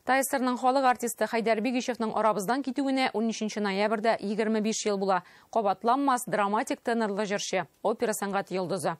ТАССРның халык артисты Хәйдәр Бигичевның арабыздан китүенә 13 ноябрьдә 25 ел була. Кабатланмас драматик тенорлы җырчы, опера сәнгате йолдызы.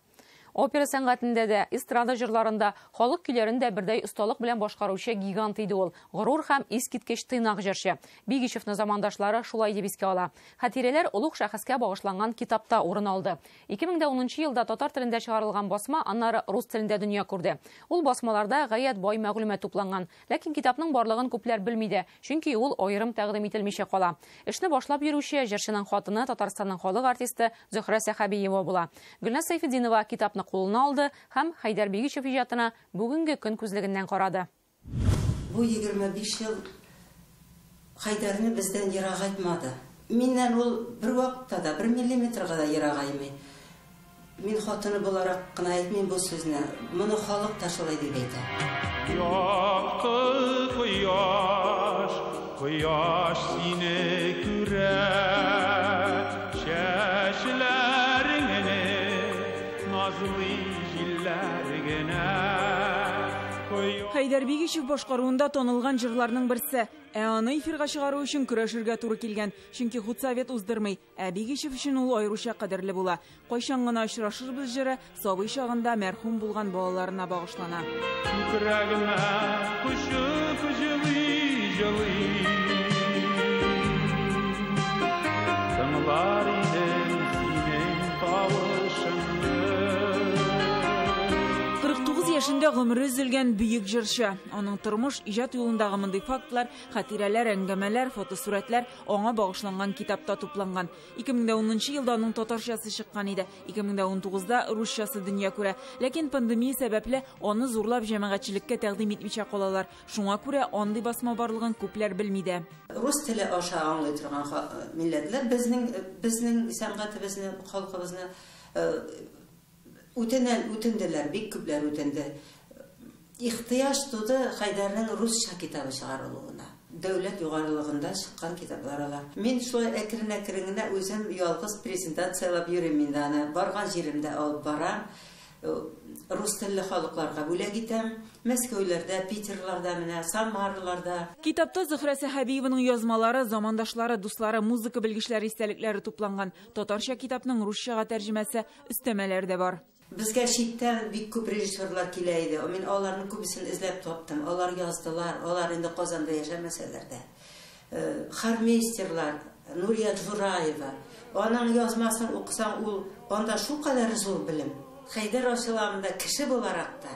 Опера сәнгатендә дә, эстрада җырларында, халык көйләрен дә бердәй осталык белән башкаручы гигант иде ул. Горур һәм искиткеч тыйнак җырчы. Бигичевны замандашлары шулай дип искә ала. Хатирәләр олуг шәхескә багышланган китапта урын алды. 2010 елда татар телендә чыгарылган басма аннары рус телендә дөнья күрде. Ул басмаларда гаять бай мәгълүмат тупланган. Ләкин китапның барлыгын күпләр белми дә, чөнки ул аерым тәкъдим ителмичә кала. Эшне башлап йөрүче җырчының хатыны Татарстанның халык артисты Зөһрә Сәхәбиева була. Гөлназ Сәйфетдинова китапны кулына алды һәм Хәйдәр Бигичев иҗатына бүгенге көн күзлегеннән карады. Бу 25 ел Хәйдәрне бездән ерагайтмады. Миннән ул бер вакытта да, бер миллиметрга да ерагаймый. Мин хатыны буларак кына әйтмим бу сүзне. Моны халык та шулай дип әйтә. Якты кояш, кояш сине күрә, чәчләреңне назлы җилләр генә. Хәйдәр Бигичев башкаруында танылган җырларның берсе. Ә аны эфирга чыгару өчен көрәшергә туры килгән, чөнки худсовет уздырмый. Ә Бигичев өчен ул аеруча кадерле була. Кайчан гына очрашырбыз җыры сабый чагында мәрхүм булган балаларына багышлана. Күкрәгемә кочып җылый-җылый. Тыңлар идем синең тавышыңны. 49 яшендә гомере өзелгән бөек җырчы. Аның тормыш, иҗат юлындагы мондый фактлар, хатирәләр, әңгәмәләр, фотосурәтләр аңа багышланган китапта тупланган. 2010 елда аның татарчасы чыккан иде. 2019-да русчасы дөнья күрә. Ләкин пандемия сәбәпле аны зурлап җәмәгатьчелеккә тәкъдим итмичә калалар. Шуңа күрә андый басма барлыгын күпләр белми дә. Рус теле аша аңлый торган милләтләр безнең сәнгатебезне, халкыбызны үтенделәр, бик күпләр үтенде. Ихтыяҗ туды Хәйдәрнең русча китабы чыгарылуына. Дәүләт югарылыгында чыккан китаплар алар. Мин шулай әкрен-әкрен генә үзем ялгыз презентацияләп йөрим инде аны. Барган җиремдә алып барам. Рус телле халыкларга бүләк итәм. Мәскәүләрдә, Питерларда, менә Самараларда. Китапта Зөһрә Сәхәбиеваның язмалары, замандашлары, дуслары, музыка белгечләре истәлекләре тупланган. Татарча китапның русчага тәрҗемәсе, өстәмәләр дә бар. Безгә читтән бик күп режиссерлар килә иде. Мин аларның күбесен эзләп таптым. Алар яздылар, алар инде Казанда яшәмәсәләр дә. Хормейстерлар, Нурия Джураева. Аның язмасын укысаң, ул анда шулкадәр зур белем. Хәйдәр ачыламында кеше буларак та,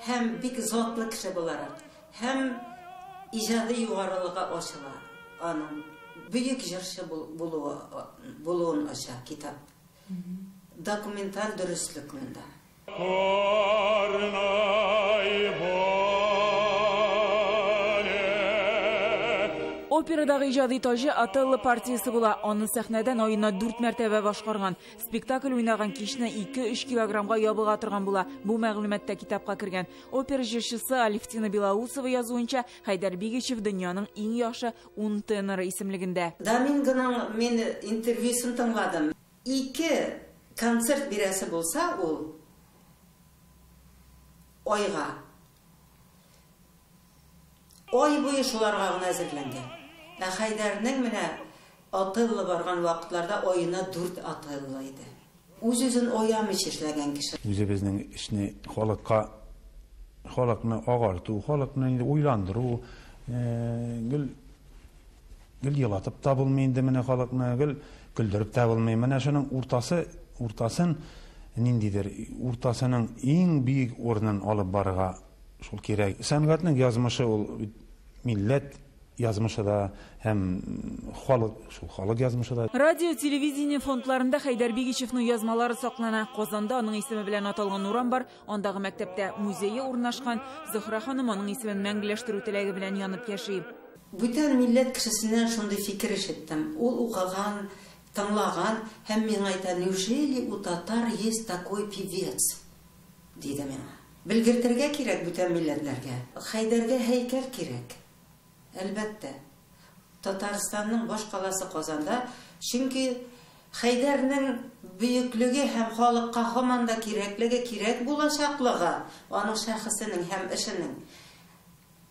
һәм бик затлы кеше буларак, һәм иҗади югарылыгы ачыла. Аның бөек җырчы булуын ача китап. Документаль дөреслек монда. Операдагы иҗади таҗы Отелло партиясе була. Аны сәхнәдән аена 4 мәртәбә башкарган. Спектакль уйнаган кичне 2-3 килограммга ябыга торган була. Бу мәгълүмат та китапка кергән. Опера җырчысы Алевтина Белоусова язуынча, Хәйдәр Бигичев дөньяның иң яхшы 10 теноры исемлегендә. Домингоның мин интервьюсын тыңладым. 2 концерт бирәсе булса, ул айга. Ай буе шуларга гына әзерләнгән. Ә Хәйдәрнең менә Отелло барган вакытларда аена 4 Отелло иде. Үз-үзен аямыйча эшләгән кеше. Үзебезнең эшне халыкка, халыкны агарту, халыкны инде уйландыру, гел елатып та булмый инде менә халыкны, гел көлдереп тә булмый. Менә шуның уртасын ниндидер, уртасының иң бөек урынын алып барырга шул кирәк. Сәнгатьнең язмышы ул милләт язмышы да һәм халык, шул халык язмышы да. Радио, телевидение фондларында Хәйдәр Бигичевның язмалары саклана. Казанда аның исеме белән аталган урам бар, андагы мәктәптә музее урнашкан. Зөһрә ханым аның исемен мәңгеләштерү теләге белән янып яши. Бүтән милләт кешесеннән шундый фикер ишеттем. Ул укыган, тыңлаган һәм миңа әйтә, неужели у татар есть такой певец? Диде миңа. Белгертергә кирәк бүтән милләтләргә. Хәйдәргә һәйкәл кирәк. Әлбәттә. Татарстанның баш каласы Казанда, чөнки Хәйдәрнең бөеклеге һәм халыкка һаман да кирәклеге, кирәк булачаклыгы, аның шәхесенең һәм эшенең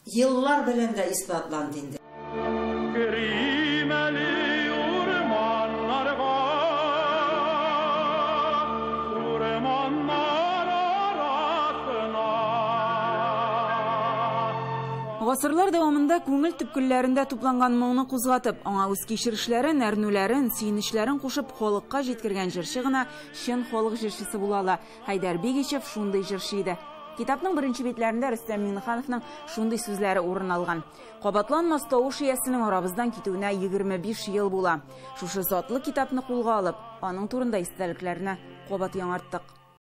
Еллар белән дә исбатланды инде. Керим әле урманнарга, урманнар арасына. Гасырлар дәвамында күңел төпкелләрендә тупланган моңны кузгатып, аңа үз кичерешләрен, әрнүләрен, сөенечләрен кушып халыкка җиткергән җырчы гына чын халык җырчысы була ала. Хәйдәр Бигичев шундый җырчы иде. Китапның беренче битләрендә Рөстәм Миңнехановның шундый сүзләре урын алган. Кабатланмас тавыш иясенең арабыздан китүенә 25 ел була. Шушы затлы китапны кулга алып, аның турында истәлекләрне кабат яңарттык.